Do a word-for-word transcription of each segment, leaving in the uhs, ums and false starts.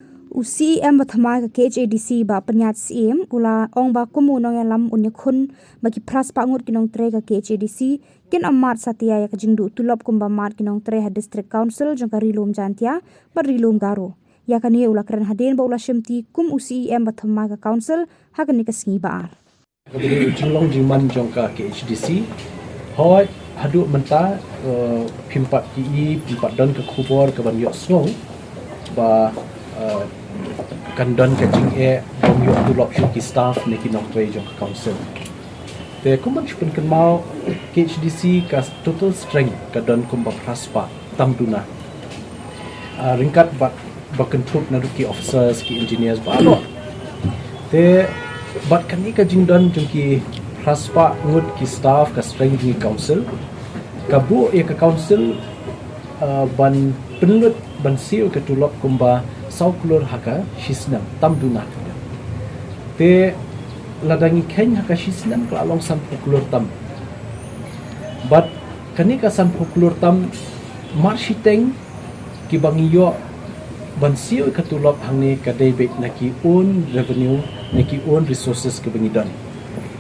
U C E M ba thymmai ka K H A D C, Bah Pynïaid Syiem, u la ong ba kum u nongïalam un ïakhun ba ki phra spah ngut ki nongtrei ka K H A D C kin ym mad satia ïa ka jingduh tulop kumba mad ki nongtrei ha District Council jong ka Ri Lum Jaiñtia bad Ri Lum Garo. Ïa kane u la kren hadien ba u la shimti kum u C E M ba thymmai ka Council ha kane ka sngi ba ar. Ka dei u jinglong jingman jong ka K H A D C. Hooid, haduh mynta, eh, phim pat ïohi, phim pat don ka khubor kaban ïohsngew ba, eh, kan don ka jingeh bym ïoh tulop shuh ki staff ne ki nongtrei jong ka council. Te kumban shu pynkynmaw, K H A D C ka total strength ka don kumba phra spah tam duna. Ah, ryngkat bad ba kynthup naduh ki officers, ki engineers baroh. Te bad kane ka jingdon jong ki phra spah ngut ki staff ka strength jong ki council. Ka buh ïa ka council, ah, ban pynlut ban siew ka tulop kumba saw klur ha ka shisnem tam duna ka. Te lada ngi kheiñ ha ka shisnem ka la long sanphew klur tam. Bad kane ka sanphew klur tam mar shiteng kiba ngi ïoh ban siew ka tulop hangne ka dei beit na ki own revenue, na ki own resources kiba ngi don.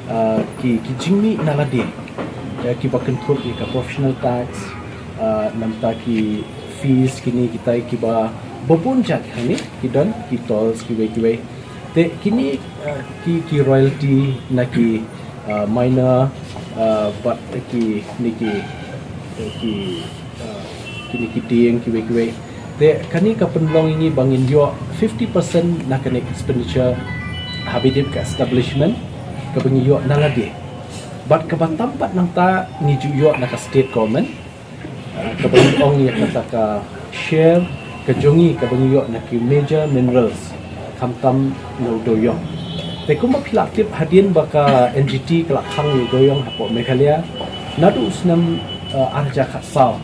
Ah, ki, ki jingmih na lade, eh, kiba kynthup ïa ka professional tax, ah, namar ki fees kine kitai kiba babun jait hangne ki don, ki tolls kiwei kiwei. Te kine, eh, ki, ki royalty na ki, eh, miner, eh, bad ki, ne ki, eh, ki, eh, kine ki dieng kiwei kiwei. Te kane ka pynlong ïa ngi ba ngin ïoh fifty percent na kane expenditure ha ba dei ka establishment kaba ngi ïoh na lade. Bad kaba tam pat nangta ngi ju ïoh na ka state government. Ah, kaba ngi ong ïa kata ka share ka jong ngi kaba ngi ïoh na ki major minerals, khamtam na u dewïong. Te kumba phi la tip hadien ba ka N G T ka la khang ïa u dewïong hapoh Meghalaya naduh u snem, ah, ar hajar khatsaw.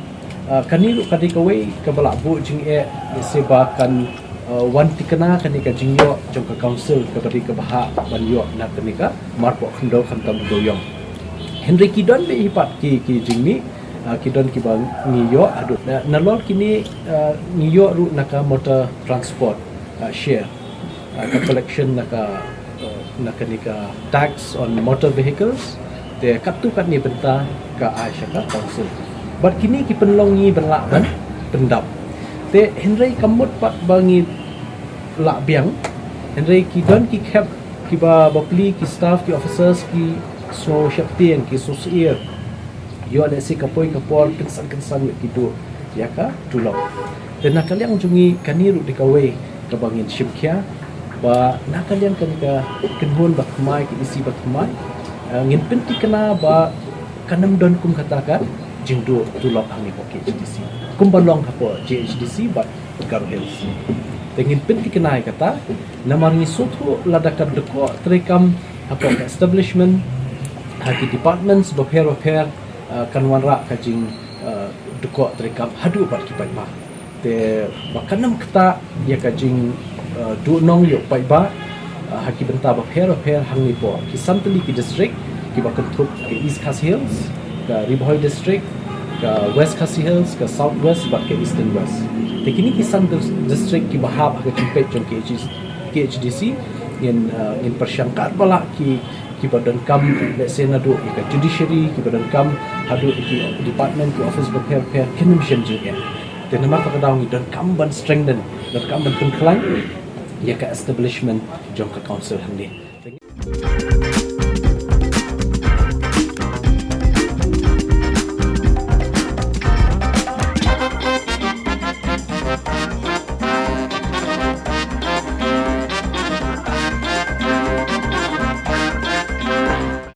Ah, kane ruh ka dei kawei kaba la buh jingeh lehse ba kan, ah, wan thikna kane ka jingïoh jong ka council kaba dei kaba hap ban ïoh na kane ka marpoh khyndew khamtam u dewïong. Hynrei ki don beit hi pat ki, ki jingmih, ah, ki don kiba ngi ïoh haduh. Na, nalor kine, ah, ngi ïoh ruh na ka motor transport, ah, share, ah, ka collection na ka, ah, na kane ka tax on motor vehicles. Te katto katne bynta ka ai sha ka council. Bad kine ki pynlong ngi ban lah ban pyndap. Te hynrei kam mut pat ba ngi lah biang. Hynrei ki don ki khep kiba bapli ki staff ki officers ki sngew sheptieng ki sngew syier. Ïoh lehse ka poi ka por kynsan kynsan ïoh ki duh ïa ka tulop. Te na ka liang jong ngi kane ruh dei kawei kaba ngin shim khia ba na ka liang kane ka kynhun ba thymmai, ka E C ba thymmai, eh, ngin pynthikna ba kan ym don kum kata ka jingduh tulop hangne hapoh K H A D C kumba long hapoh J H A D C bad Garo Hills. Te ngin pynthikna ïa kata namar ngi sngewthuh lada ka dkoh treikam hapoh ka establishment ha ki departments bapher bapher, eh, kan wanrah ka jing, eh, dkoh treikam haduh bad ki paidbah. Te ba kan ym ktah ïa ka jing, eh, duhnong ïa u paidbah, eh, ha ki bynta bapher bapher hangne hapoh ki san tylli ki district kiba kynthup ka East Khasi Hills, ka Ri Bhoi District, ka West Khasi Hills, ka South West bad ka Eastern West. Te kine ki san dis-, district kiba hap ha ka jingpeit jong ka K H D C, ngin, eh, ngin pyrshang katba lah ki, kiba donkam, lehse naduh ïa ka judiciary, kiba donkam haduh ïa ki department, ki office bapher bapher, kin ym shem jingeh. Te namar kata ka daw ngi donkam ban strengthen, donkam ban pynkhlaiñ ïa ka establishment jong ka council hangne.